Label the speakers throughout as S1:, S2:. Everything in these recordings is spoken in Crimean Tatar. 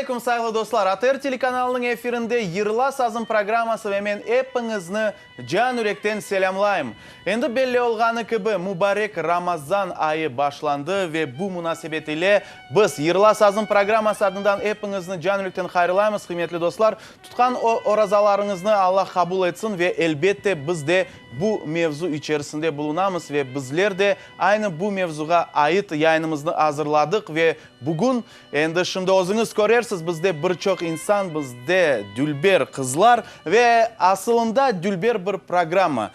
S1: aleyküm, sayğılı dostlar! ATR telekanalınıñ efirinde Yırla sazım programması ve men epiñizni can-yürekten selâmlayım. Endi belli olğanı kibi, mubarek Ramazan ayı başlandı ve bu munasebet ile biz Yırla sazım programması adından epiñizni can-yürekten hayırlaymız, qıymetli dostlar. Tutqan orazalarıñıznı Alla qabul etsin ve elbette biz de bu mevzu içerisinde bulunamız ve bizler de aynı bu mevzuğa ait yayınımıznı azırladıq ve bugün endi şimdi özüñiz körersiz bizde bir çoq insan, bizde dülber qızlar ve asılında dülber bir programma.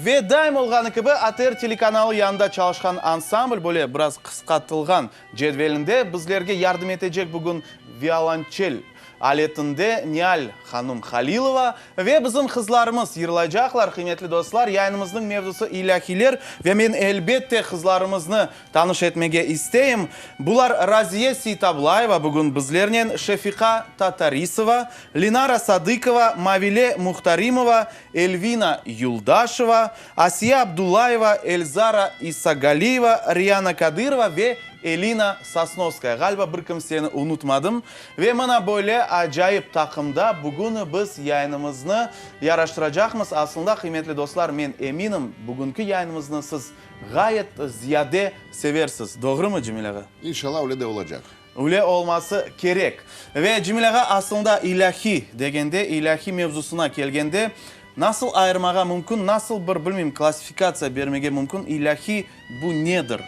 S1: Ve daim olğanı kibi ATR telekanalı yanında çalışqan ansambl böyle biraz qısqartılğan cedvelinde bizlerge yardım etecek bugün violonçel aletinde Nial hanum Halilova ve bizim qızlarımız yırlaycaqlar. Qıymetli dostlar, yayınımıznıñ mevzusı ilâhiyler ve men elbette qızlarımıznı tanış etmege isteyim. Bular Raziye Seytablayeva bugün bizlernen, Şefiqa Tatarisova, Linara Sadıkova, Mavile Muhtarimova, Elvina Yuldaşeva, Asiye Abdullayeva, Elzara İsagaliyeva, Riyana Kadırova ve Elina Sosnovskaya. Ğaliba bir kimseni unutmadım. Ve mına böyle acayip taqımda bugün biz yayınımıznı yaraştıracaqmız. Aslında, qıymetli dostlar, men eminim, bugünki yayınımıznı siz ğayet ziyade seversiz. Doğrumı, Cemil ağa?
S2: İnşallah, öyle de olacaq.
S1: Öyle olması kerek. Ve Cemil ağa, aslında ilâhiy degende, ilâhiy mevzusına kelgende, nasıl ayırmağa mümkün, nasıl bir, bilmeyim, klassifikatsiya bermege mümkün, ilâhiy bu nedir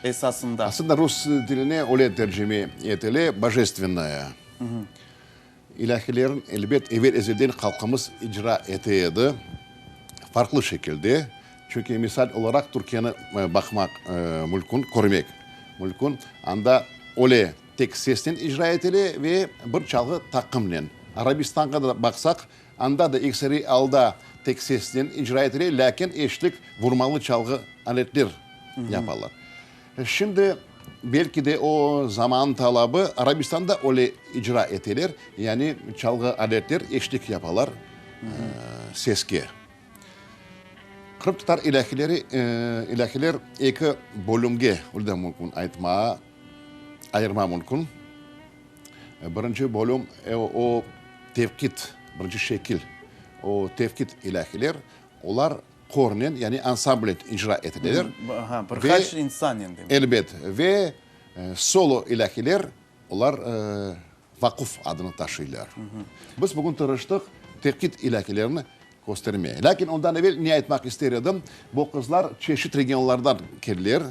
S1: esasında?
S2: Aslında rus tiline öyle tercime etile, bojestvennaya. İlâhiylerin, elbet, evel-ezelden halqımız icra ete edi, farqlı şekilde. Çünki, misal olaraq, Türkiyeni baqmaq mülkün, körmek mülkün, anda öyle tek sesnen icra etile ve bir çalğı taqımnen. Arabistanğa da baqsaq, anda da ekseriy alda tek sesnen icra etile, lâkin eşlik vurmalı çalğı aletler yapalar. Şimdi, belki de o zaman talabı, Arabistanda öyle icra eteler, yani çalğı aletler eşlik yapalar seske. Qırımtatar ilâhileri, ilâhiler eki bölümge, öyle de mümkün aytmağa, ayırma mümkün. Birinci bölüm, o tevqit, birinci şekil, o tevqit ilâhiler, olar hornen, yani ansamblen icra etileler.
S1: Bir qaç insannen demek.
S2: Elbet. Ve solo ilâhiler, olar vaquf adını taşıylar. Biz bugün tırıştıq tevqit ilâhilerini köstermeye. Lâkin ondan evel ne aytmaq ister edim, bu qızlar çeşit regionlardan keldiler.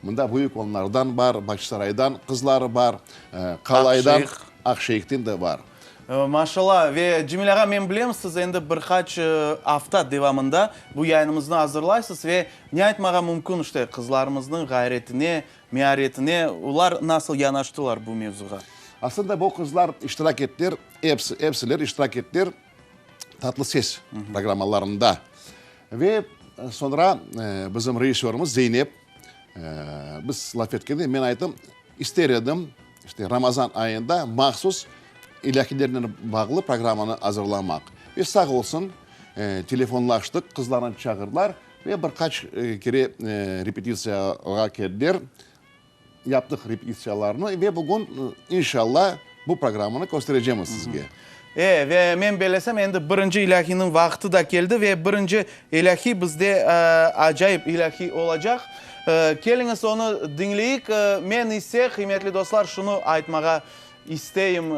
S2: Mında Büyük Onlardan bar, Bağçasaraydan qızlar bar, Qalaydan, Aqşeyhten de bar.
S1: Maşallah. Ve Cemil ağa, men bilem, siz endi bir qaç afta devamında bu yayınımıznı azırlaysız ve ne aytmağa mümkün, işte, qızlarımıznıñ ğayretine, mearetine, olar nasıl yanaştılar bu mevzuğa?
S2: Aslında bu qızlar iştirak ettiler, episi, episiler iştirak ettiler Tatlı ses programmalarında. Ve soñra bizim rejissörımız Zeynep, biz laf etkende men ayttım, İster edim, işte, Ramazan ayında mahsus ilâhilernen bağlı programmanı azırlamaq. Ve sağ olsun, telefonlaştıq, qızlarnı çağırdılar ve bir qaç kere repetitsiyağa keldiler. Yaptıq repetitsiyalarnı ve bugün, inşalla, bu programmanı kösterecemiz sizge.
S1: E, ve men bellesem, endi birinci ilâhiyniñ vaqtı da keldi ve birinci ilâhiy bizde acayip ilâhiy olacaq. Keliñiz, onı diñleyik. Men ise, qıymetli dostlar, şunı aytmağa isteyim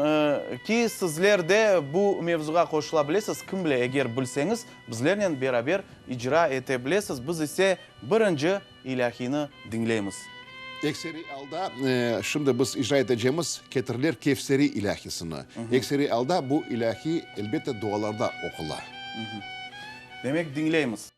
S1: ki, sizler de bu mevzuğa qoşula bilesiz. Kim bile, eger bilseñiz, bizlernen beraber icra ete bilesiz. Biz ise birinci İlâhiyni diñleymiz.
S2: Ekseriy alda, şimdi biz icra etecemiz Ketiriler Kevseriy ilâhisini. Ekseriy alda bu ilâhiy, elbette, dualarda oqula.
S1: Demek, diñleymiz.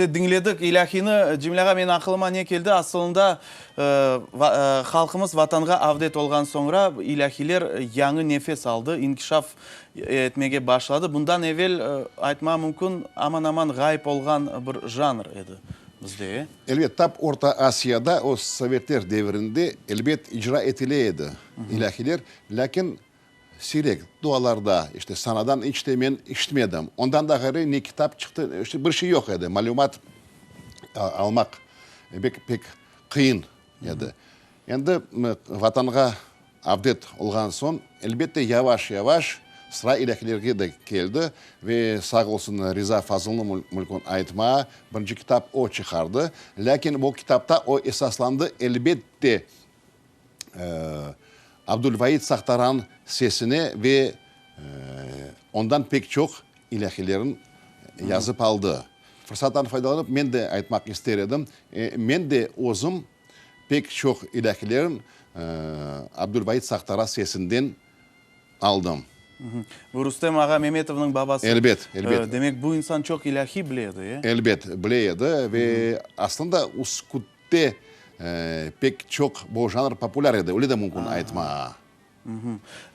S1: İşte, diñledik ilâhiyni. Cemil ağa, menim aqılıma ne keldi, asılında, halqımız Vatanğa avdet olğan soñra, ilâhiyler yañı nefes aldı, inkişaf etmege başladı. Bundan evel, aytmağa mümkün, aman-aman ğayıp olğan bir janr edi bizde, e?
S2: Elbet, tap Orta Asiyada o sovetler devirinde, elbet, icra etile edi ilâhiyler, lâkin Siyrek, dualarda, işte, sanadan iç te men işitmedim. Ondan da ğayrı ne kitap çıqtı, işte, bir şey yoq edi. Malümat almaq pek, pek qıyın edi. Endi Vatanğa avdet olğan soñ, elbette, yavaş-yavaş sıra ilâhilerge de keldi ve sağ olsun Riza Fazılnı mülkün aytma, birinci kitap o çıqardı. Lâkin bu kitapta o esaslandı, elbette, Abdulvait Saqtaran sesine ve ondan pek çoq ilâhilerin yazıp aldı. Fırsattan faydalanıp, men de aytmaq ister edim, men de özüm pek çoq ilâhilerin Abdulvait Saqtara sesinden aldım.
S1: Bu Rustem ağa Memetovnıñ babası.
S2: Elbet, elbet.
S1: Demek, bu insan çoq ilâhiy bile edi, e?
S2: Elbet, bile edi ve aslında Üskütte pek çoq bu janr populâr edi, öyle de mümkün aytma.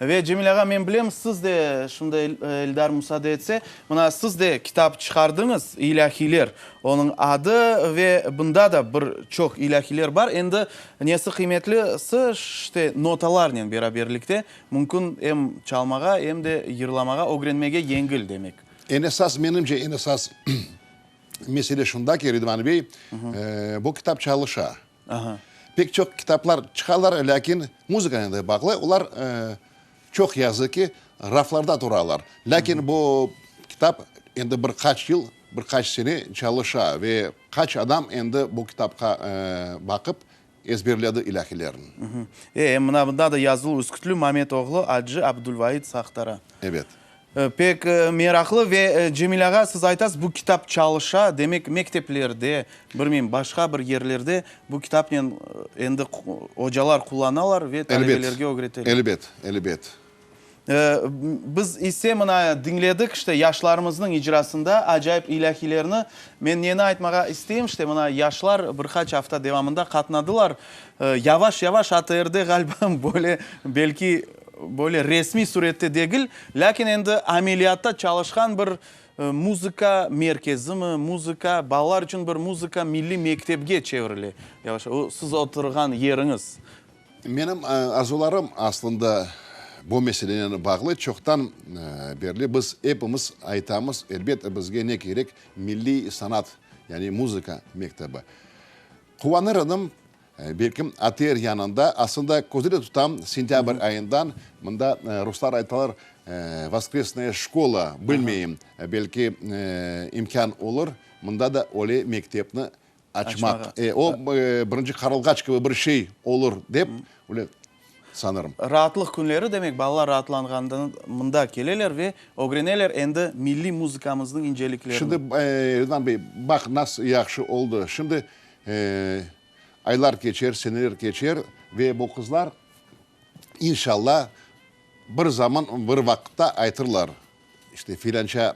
S1: Ve Cemil ağa, men bilem, siz de, şimdi Eldar musaade etse, mına siz de kitap çıqardıñız, İlâhiyler onıñ adı ve bunda da bir çoq ilâhiyler bar. Endi nesi qıymetlisi, işte, notalarnen beraberlikte Mümkün em çalmağa, em de yırlamağa ögrenmege yengil, demek.
S2: Eñ esas, menimce, eñ esas mesele şunda ki, Ridvan bey, bu kitap çalışa. Pek çoq kitaplar çıqalar, lâkin muzıkanen de bağlı, olar, çoq yazıq ki, raflarda turalar. Lâkin bu kitap endi bir qaç yıl, bir qaç sene çalışa ve qaç adam endi bu kitapqa baqıp, Ezberledi ilâhilerin.
S1: E, mına bunda da yazılı, Üskütlü Mamet oğlu Acı Abdulvait Saqtara.
S2: Ebet.
S1: Pek meraqlı ve Cemil ağa, siz aytasız, bu kitap çalışa, demek, mekteplerde, bilmeyim, başqa bir yerlerde bu kitapnen endi ocalar qullanalar ve talebelerge ögreteler.
S2: Elbet, elbet.
S1: Biz ise mına diñledik, işte, yaşlarımıznıñ icrasında acayip ilâhilerni. Men neni aytmağa isteyim, işte, mına yaşlar bir qaç afta devamında qatnadılar. Yavaş-yavaş ATRde, ğaliba, böyle, belki, böyle resmiy sürette degil, lâkin endi ameliyatta çalışqan bir muzıka merkezimi, muzıka, balalar içün bir muzıka milliy mektepge çevirile yavaş-yavaş. O, siz oturğan yeriñiz.
S2: Menim arzularım aslında bu meselenen bağlı. Çoqtan berli biz epimiz aytamız, elbet, bizge ne kerek, milliy sanat, yani muzıka mektebi. Quvanır edim, belkim, ATR yanında, aslında közde de tutam, sentâbr ayından mında ruslar aytalar, voskresnaya şkola, bilmeyim, belki imkân olur, mında da öyle mektepni Açmaq. E, o, birinci qarılğaç kibi bir şey olur dep, öyle sanırım.
S1: Raatlıq künleri, demek, balalar raatlanğanda mında keleler ve ögreneler endi milliy muzıkamıznıñ inceliklerini.
S2: Şimdi, Ridvan bey, baq, nasıl yahşı oldı. Şimdi aylar keçer, seneler keçer ve bu qızlar, inşallah, bir zaman, bir vaqıtta aytırlar, İşte, filança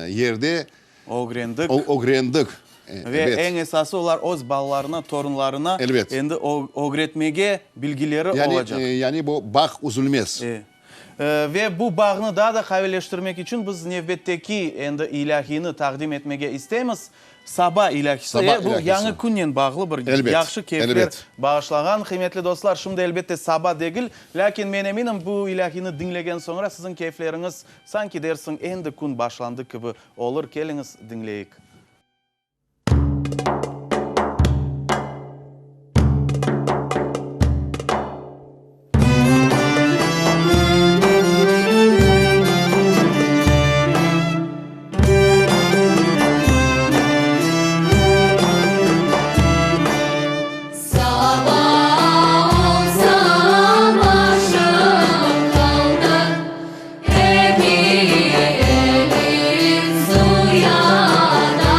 S2: yerde
S1: ögrendik.
S2: Ögrendik.
S1: Ve eñ esası, olar öz balalarına, torunlarına endi ögretmege bilgileri olacaq.
S2: Yani bu bağ üzülmez.
S1: Ve bu bağnı daa da qavileştirmek içün biz nevbetteki endi ilâhiyni taqdim etmege isteymiz. Saba ilâhisi, e, bu yañı künnen bağlı bir yahşı keyfler bağışlağan. Qıymetli dostlar, şimdi elbette saba degil, lâkin men eminim, bu ilâhini diñlegen soñra siziñ keyfleriñiz sanki dersiñ endi kün başlandı kibi olur. Keliñiz, diñleyik.
S3: Saba olsa başım qaldır, Eki elin suya daldır.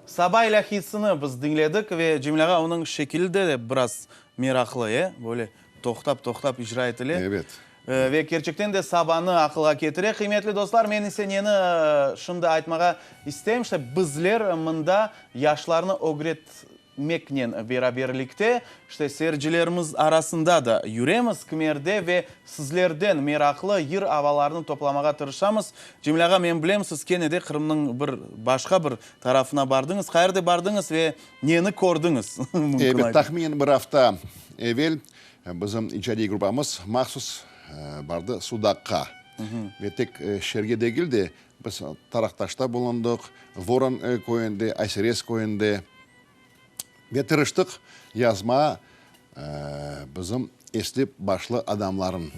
S1: Saba ilâhisini biz diñledik ve Cemil ağa onıñ şekili de biraz meraqlı, e? Böyle toqtap-toqtap icra etile.
S2: Evet.
S1: Ve kerçekten de sabanı aqılğa ketire. Qıymetli dostlar, men ise neni şimdi aytmağa isteyim, işte bizler mında yaşlarnı ögretmeknen beraberlikte, işte seyircilerimiz arasında da yüremiz kimerde ve sizlerden meraqlı yır avalarını toplamağa tırışamız. Cemil ağa, men bilem, siz kene de Qırımnıñ bir başqa bir tarafına bardıñız. Qayerde bardıñız ve neni kördiñiz? Mümkün
S2: Ebet,
S1: aytıp.
S2: tahminen bir afta evel Bizim icadiy gruppamız mahsus bardı Sudaqqa. Ve tek şeerge degil de, biz Taraqtaşta bulundıq, Voron köyünde, Ayserez köyünde. Ve tırıştıq yazma bizim esli başlı adamların.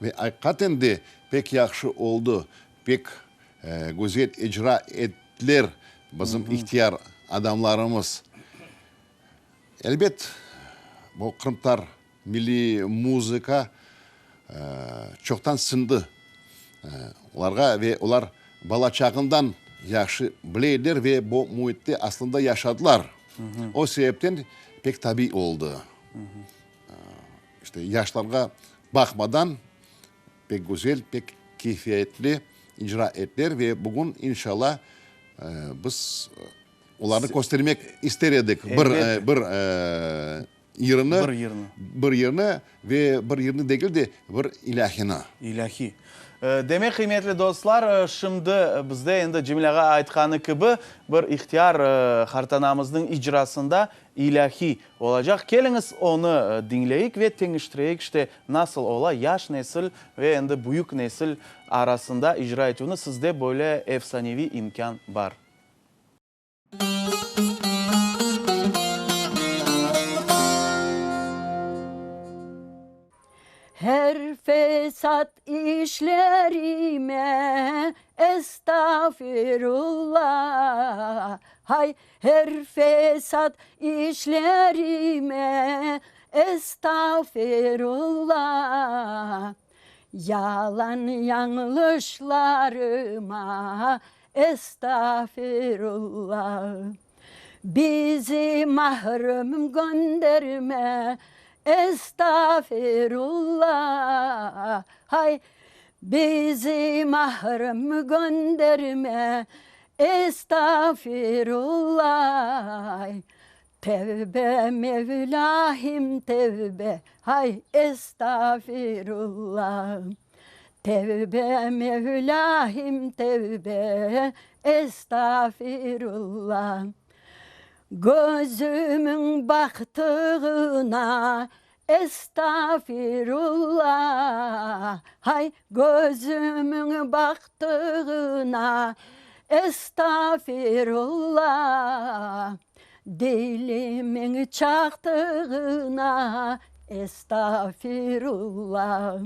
S2: Ve aqiqaten de pek yahşı oldı, pek güzel icra ettiler bizim ihtiyar adamlarımız. Elbet, bu qırımtatar milliy muzıka çoqtan siñdi olarğa ve olar bala çağından yahşı bile ediler ve bu müitte aslında yaşadılar. O sebepten pek tabiy oldı. İşte, yaşlarğa baqmadan pek güzel, pek keyfiyetli icra ettiler ve bugün, inşallah, biz Olarnı köstermek ister edik, bir, bir yırnı, bir yırnı, bir yırnı ve bir yırnı degil de, bir ilâhini.
S1: İlâhi. Demek, qıymetli dostlar, şimdi bizde endi Cemil ağa aytqanı kibi, bir ihtiyar qartanamıznıñ icrasında ilâhi olacaq. Keliñiz, onı diñleyik ve teñiştireyik, işte, nasıl ola yaş nesil ve endi büyük nesil arasında icra etüvni, sizde böyle efsaneviy imkân bar.
S4: Her fesat işlerime estağfirullah, hay, Her fesat işlerime estağfirullah. Yalan yañlışlarıma Estağfirullah. Bizi mahrem gönderme, Estağfirullah. Hay, bizi mahrem gönderme, Estağfirullah. Tevbe, Mevlahim, tevbe, hay, Estağfirullah. Tevbe, Mevlahim, tevbe, Estağfirullah. Gözümiñ baqtığına, Estağfirullah, hay, gözümiñ baqtığına, Estağfirullah. Dilimiñ çaqtığına, Estağfirullah.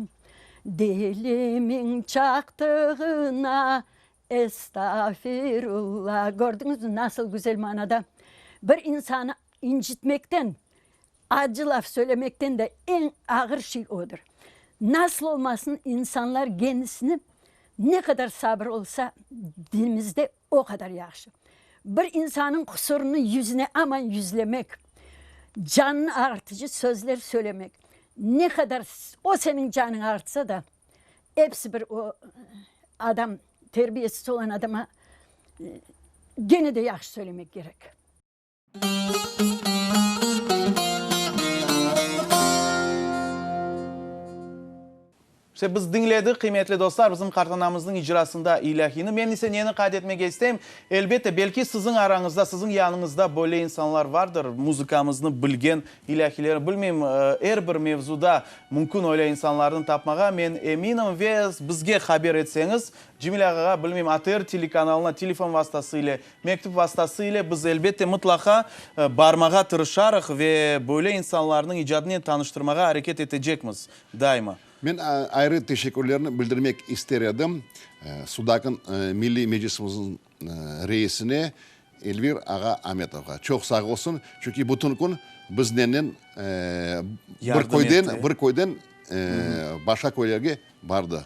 S4: Dilimiñ çaqtığına, Estağfirullah. Kördiñizmi, nasıl güzel manada? Bir insanı incitmekten, acı laf söylemekten de eñ ağır şey odır. Nasıl olmasın, insanlar kendisini ne qadar sabır olsa, dinimizde o qadar yahşı. Bir insanıñ qusurını yüzüne aman yüzlemek, canını ağırtıcı sözler söylemek, ne qadar o seniñ canıñ ağırtsa da, episi bir o adam, terbiyesiz olan adama gene de yahşı söylemek kerek.
S1: İşte, biz diñledik, qıymetli dostlar, bizim qartanamıznıñ icrasında ilâhiyni. Men ise neni qayd etmege isteyim, elbette, belki siziñ arañızda, siziñ yanıñızda böyle insanlar vardır, muzıkamıznı bilgen, ilâhiyleri, bilmeyim, er bir mevzuda mümkün öyle insanlarnı tapmağa, men eminim, ve bizge haber etseñiz, Cemil ağağa, bilmeyim, ATR telekanalına telefon vastası ile, Mektüp vastası ile biz, elbette, mıtlaqa barmağa tırışarıq ve böyle insanlarnıñ icadınen tanıştırmağa areket etecekmiz daima.
S2: Men ayrı teşekkürlerni bildirmek ister edim Sudakın Milliy Meclisimizniñ reisine Elvir ağa Ametovğa. Çoq sağ olsun, çünki bütün kün biznenen bir köyden, bir köyden başqa köylerge bardı.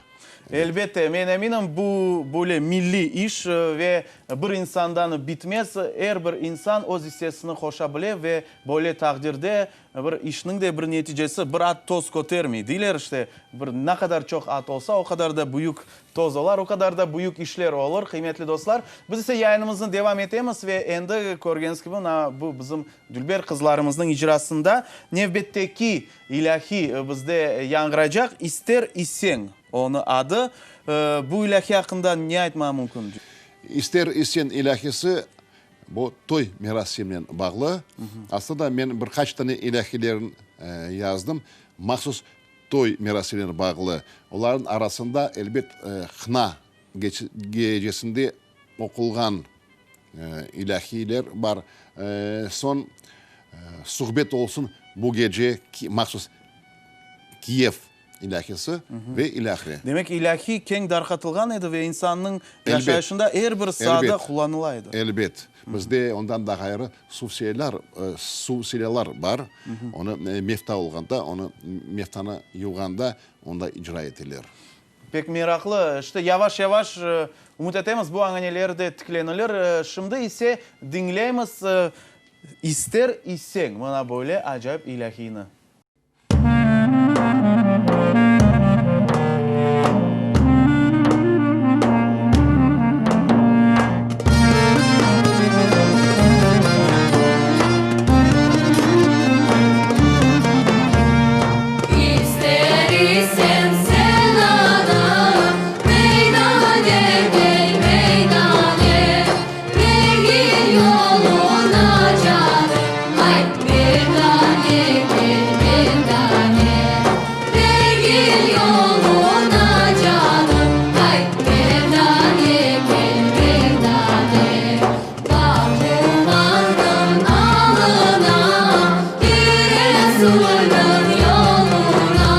S1: Elbette, men eminim, bu böyle milliy iş ve bir insandan bitmez. Er bir insan öz issesini qoşa bile ve böyle taqdirde bir işniñ de bir neticesi, bir at toz kötermey, deyler işte, bir ne qadar çoq at olsa, o qadar da büyük toz olar, o qadar da büyük işler olur, qıymetli dostlar. Biz ise yayınımıznı devam etemiz ve endi körgeniñiz kibi, mına bu bizim dülber qızlarımıznıñ icrasında nevbetteki ilâhiy bizde yañğıraycaq, İster iseñ, onı adı. Bu ilâhiy aqqında ne aytmağa mümkün?
S2: İster iseñ ilâhisi Bu toy merasiminen bağlı. Aslında men bir qaç tane ilâhilerin yazdım, mahsus toy merasiminen bağlı. Olarnıñ arasında, elbet, hna gecesinde oqulğan ilâhiyler bar. Soñ suhbet olsun bu gece, mahsus kiyev ilâhisi ve ilâhre.
S1: Demek, ilâhiy keñ darqatılğan edi ve insannıñ yaşayışında er bir saada qullanıla edi.
S2: Elbet. Bizde ondan da ğayrı suvsiyeler, suvsileler bar. Onı mefta olğanda, onı meftanı yuvğanda onda icra eteler.
S1: Pek meraqlı. İşte, yavaş-yavaş, ümüt etemiz, bu añaneler de tiklenilir. Şimdi ise diñleymiz İster iseñ, mına böyle acayip ilâhiyni.
S3: İster isen sen anam, Meydane gel, meydane, Vergil yoluna canım, Hay, merdane gel, merdane, Vergil yoluna canım, Hay, merdane gel, merdane, Baquvannıñ alına, Giresunnıñ yoluna,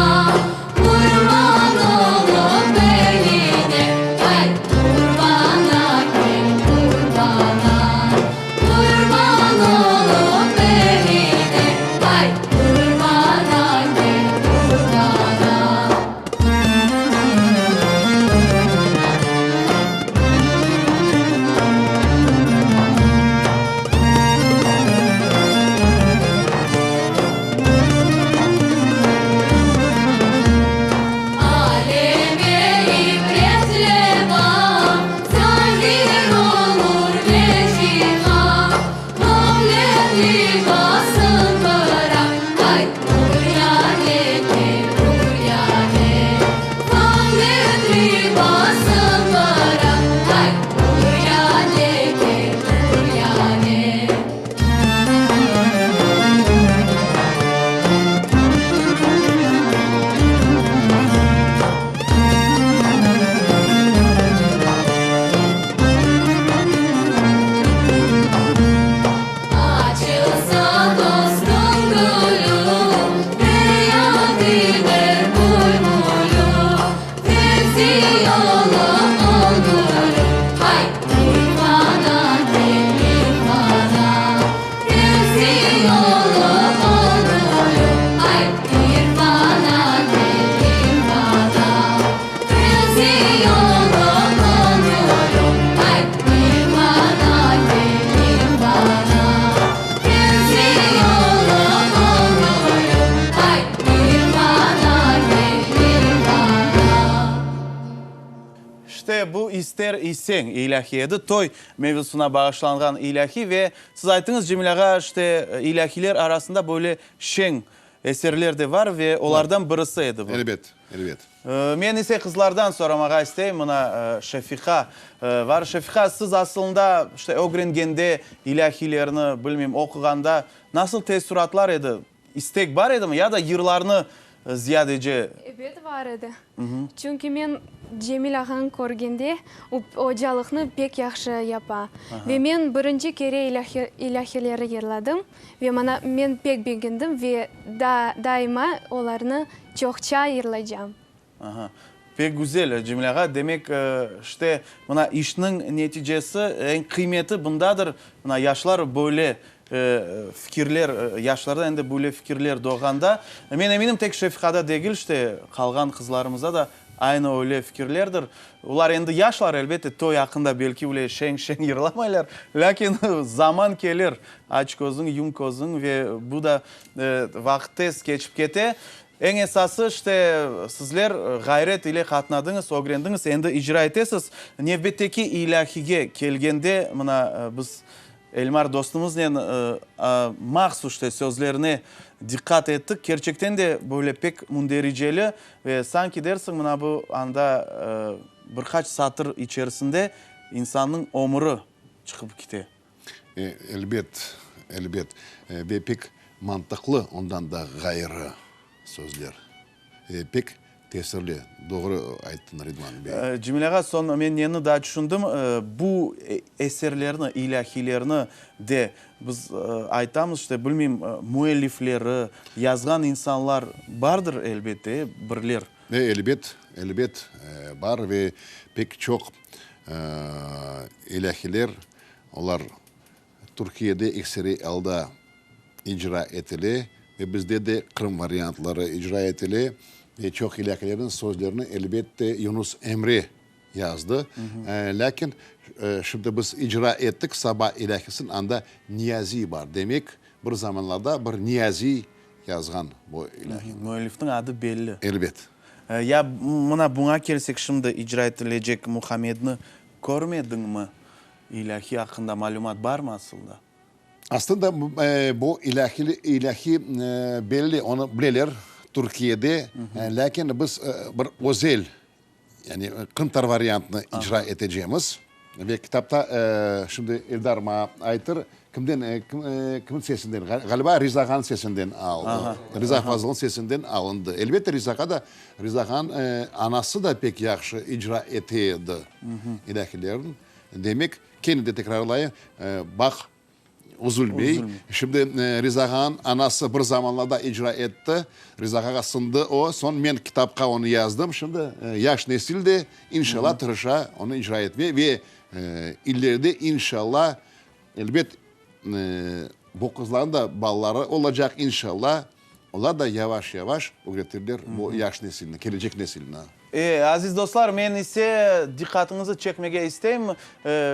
S3: Qurban olıp eline, Hay, qurbana kel, qurbana, Qurban olıp eline, Hay, qurbana kel, qurbana. Aleme ibret leva, Zahir olur veciha, Gaflet libasın bırak, Hay, uryane gel, uryane. Gaflet libasın bırak, Hay, uryane gel, uryane. Açılsa dostun gülü, Feryat eder bülbülü, Fevzi olup ol gülü, Hay, irfana gel, irfana. Fevzi olup ol gülü, Hay, irfana gel, irfana. Fevzi olup ol gülü, Hay, irfana gel, irfana. Fevzi olup ol gülü, Hay, irfana gel, irfana.
S1: İşte bu İster iseñ ilâhiy edi, toy mevzusına bağışlanğan ilâhiy ve siz ayttıñız, Cemil ağa, işte ilâhiyler arasında böyle şeñ eserler de var ve olardan birisi edi bu.
S2: Elbet, elbet.
S1: Men ise qızlardan soramağa isteyim, mına Şefiqa var. Şefiqa, siz asılında işte ögrengende ilâhiylerni, bilmeyim, oquğanda nasıl teessuratlar edi? İstek bar edimi ya da yırlarnı ziyadece?
S5: Ebet bar edi. Çünki men Cemil ağanı körgende, o ocalıqnı pek yahşı yapa. Ve men birinci kere ilâhileri yırladım ve mana men pek begendim ve daima olarnı çoqça yırlaycam.
S1: Aha, pek güzel, Cemil ağa. Demek, işte, mına işniñ neticesi, eñ qıymeti bundadır. Mına yaşlar böyle fikirler, yaşlarda endi böyle fikirler doğğanda, men eminim, tek Şefiqada degil, işte, qalğan qızlarımızda da. Aynı öyle fikirlerdir. Olar endi yaşlar, elbette, toy aqqında belki öyle şeñ-şeñ yırlamaylar, lâkin zaman kelir, aç közüñ, yum közüñ ve bu da vaqıt tez keçip kete. Eñ esası, işte, sizler ğayret ile qatnadıñız, ögrendiñiz, endi icra etesiz. Nevbetteki ilâhige kelgende, mına, biz Elmar dostumıznen mahsus işte sözlerine diqqat ettik. Kerçekten de böyle pek mündericeli ve sanki dersiñ mına bu anda bir qaç satır içerisinde insannıñ ömüri çıqıp kite.
S2: Elbet, elbet. Ve pek mantıqlı ondan da ğayrı sözler. Pek tesirli, doğru ayttın Ridvan bey.
S1: Cemil ağa, soñ men neni daa tüşündim, bu eserlerni, ilâhiylerni de biz aytamız, işte, bilmeyim, müellifleri, yazğan insanlar bardır, elbette, birler.
S2: Elbet, elbet, bar ve pek çoq ilâhiyler, olar Türkiyede ekseriy alda icra etile ve bizde de Qırım variantları icra etile ve çoq ilâhilerniñ sözlerini elbette Yunus Emre yazdı. Lâkin şimdi biz icra ettik Saba ilâhisini, anda Niyaziy bar. Demek, bir zamanlarda bir Niyaziy yazğan bu ilâhini.
S1: Müellifniñ adı belli.
S2: Elbet.
S1: Ya mına buña kelsek, şimdi icra etilecek Muhammedni körmediñmi? İlâhi aqqında malümat barmı asılda?
S2: Aslında bu ilâhi, ilâhi belli, onı bileler Türkiyede, lâkin biz bir özel, yani qırımtatar variantını icra etecemiz. Ve kitapta şimdi Eldar maña aytır, kimden, kimniñ sesinden, ğaliba Riza ağanıñ sesinden al, Riza Fazılnıñ sesinden alındı. Elbette Riza ağa da, Riza ağanıñ anası da pek yahşı icra ete edi ilâhilerin. Demek, kene de tekrarlayım, baq, üzülmey. Şimdi Riza ağanıñ anası bir zamanlarda icra etti, Riza ağağa sındı o, soñ men kitapqa onı yazdım. Şimdi yaş nesil de, inşallah, tırışa onı icra etmeye ve ileride, inşallah, elbet, bu qızlarnıñ da balaları olacaq, inşallah, olar da yavaş-yavaş ögretirler bu yaş nesilni, kelecek nesilni.
S1: E, aziz dostlar, men ise diqqatıñızı çekmege isteyim,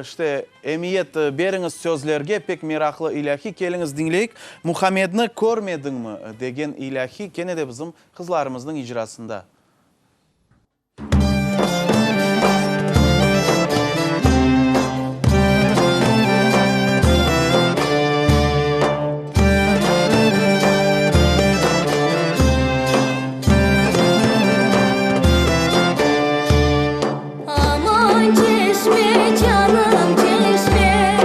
S1: işte, emiyet beriñiz sözlerge, pek meraqlı ilâhi, keliñiz diñleyik, Muhammedni körmediñmi? degen ilâhi kene de bizim qızlarımıznıñ icrasında.
S3: Aman çeşme, canım çeşme,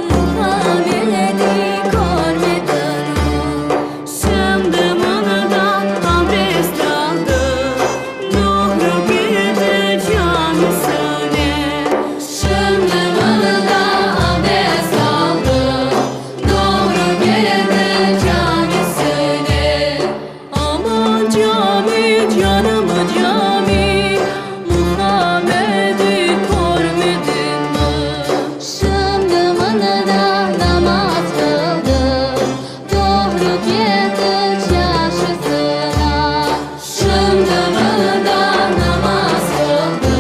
S3: Muhammedi körmediñmi? Şimdi mında abdest aldı, Doğru ketti camisine. Şimdi mında abdest aldı, Doğru ketti camisine. Aman cami, canım cami, Muhammedi körmediñmi? Şimdi mında namaz qıldı, Doğru ketti çarşısına. Şimdi mında namaz qıldı,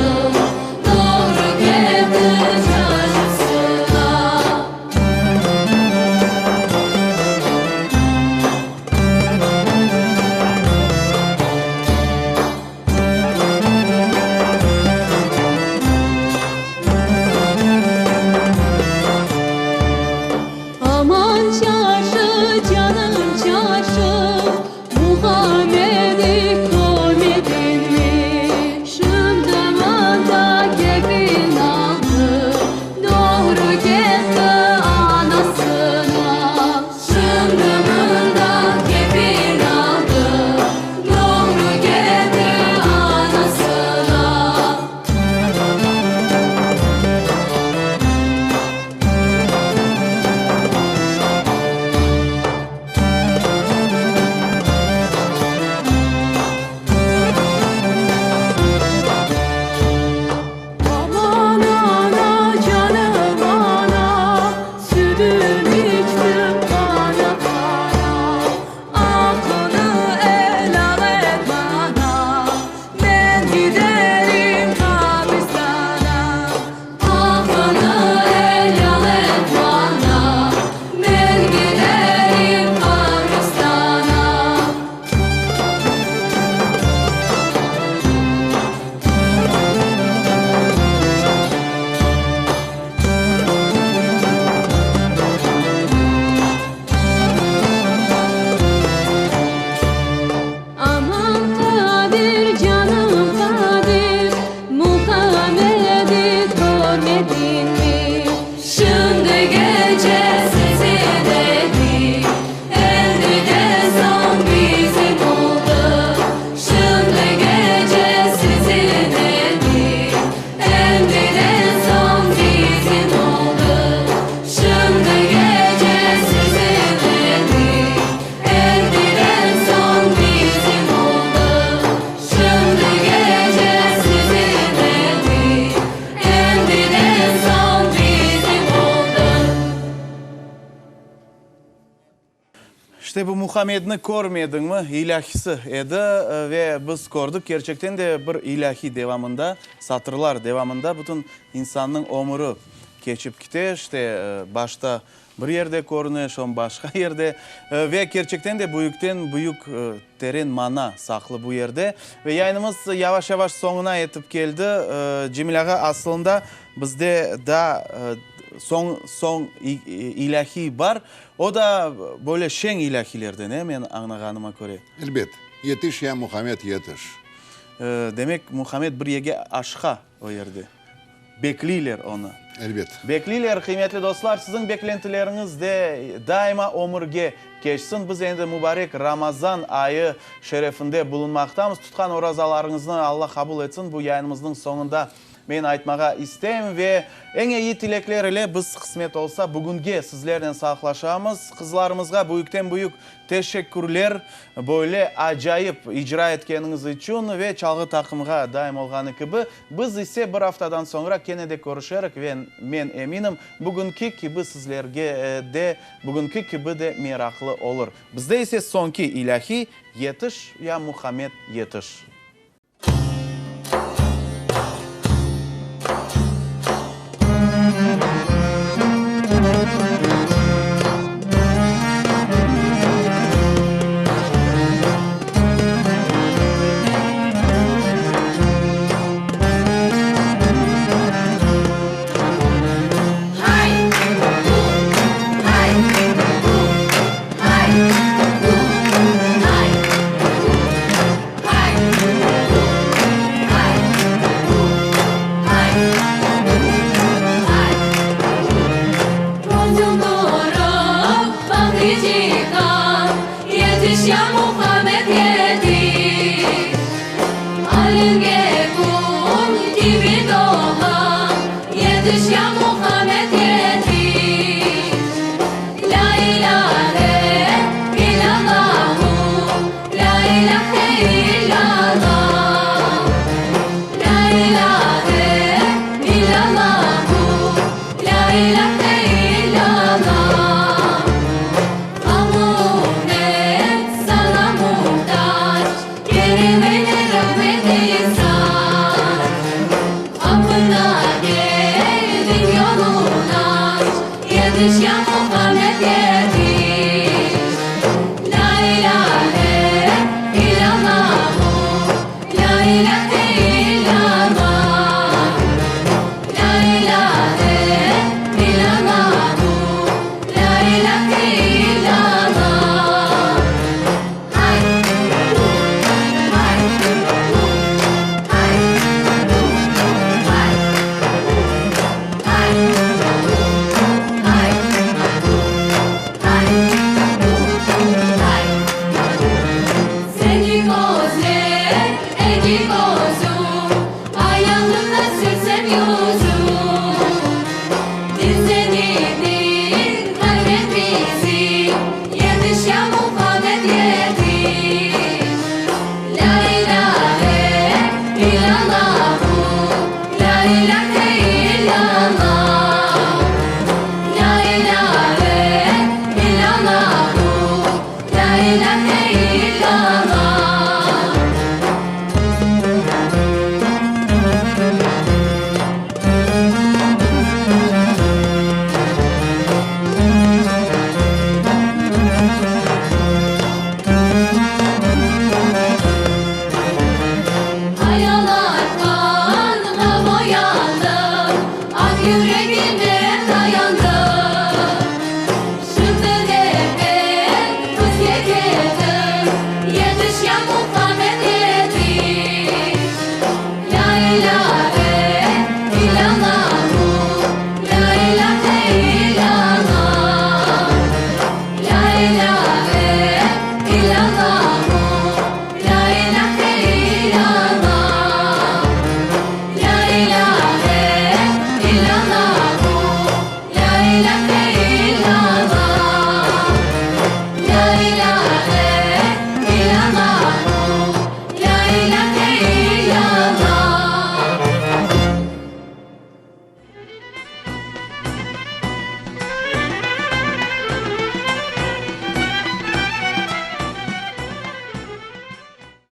S3: Doğru ketti çarşısına. Aman çarşı, canım çarşı, Muhammedi körmediñmi? Şimdi mında kefin aldı, Doğru ketti anasına. Şimdi mında kefin aldı, Doğru ketti anasına.
S1: İşte bu Muhammedni körmediñmi ilâhisi edi ve biz kördik, kerçekten de bir ilâhi devamında, satırlar devamında bütün insannıñ ömüri keçip kite, işte başta bir yerde körüne, soñ başqa yerde ve kerçekten de büyükten büyük teren mana saqlı bu yerde. Ve yayınımız yavaş-yavaş soñuna yetip keldi. Cemil ağa, aslında bizde daa soñ soñ ilâhiy bar. O da böyle şeñ ilâhiylerden, e, men añlağanıma köre.
S2: Elbet. Yetiş, ya Muhammed, yetiş.
S1: Demek, Muhammed bir yerge aşıqa o yerde. Bekliyler onı.
S2: Elbet.
S1: Bekliyler, qıymetli dostlar, siziñ beklentileriñiz de daima ömürge keçsin. Biz endi mubarek Ramazan ayı şerefinde bulunmaqtamız. Tutqan orazalarıñıznı Alla qabul etsin. Bu yayınımıznıñ soñunda Men aytmağa isteyim ve eñ eyi tilekler ile biz, qısmet olsa, bugünge sizlernen sağlıqlaşamız. Qızlarımızğa büyükten-büyük teşekkürler, böyle acayip icra etkeniñiz içün ve çalğı taqımğa daim olğanı kibi. Biz ise bir aftadan soñra kene de körüşerik ve men eminim, bugünki kibi sizlerge de, bugünki kibi de meraqlı olur. Bizde ise soñki ilâhiy, Yetiş, ya Muhammed, yetiş!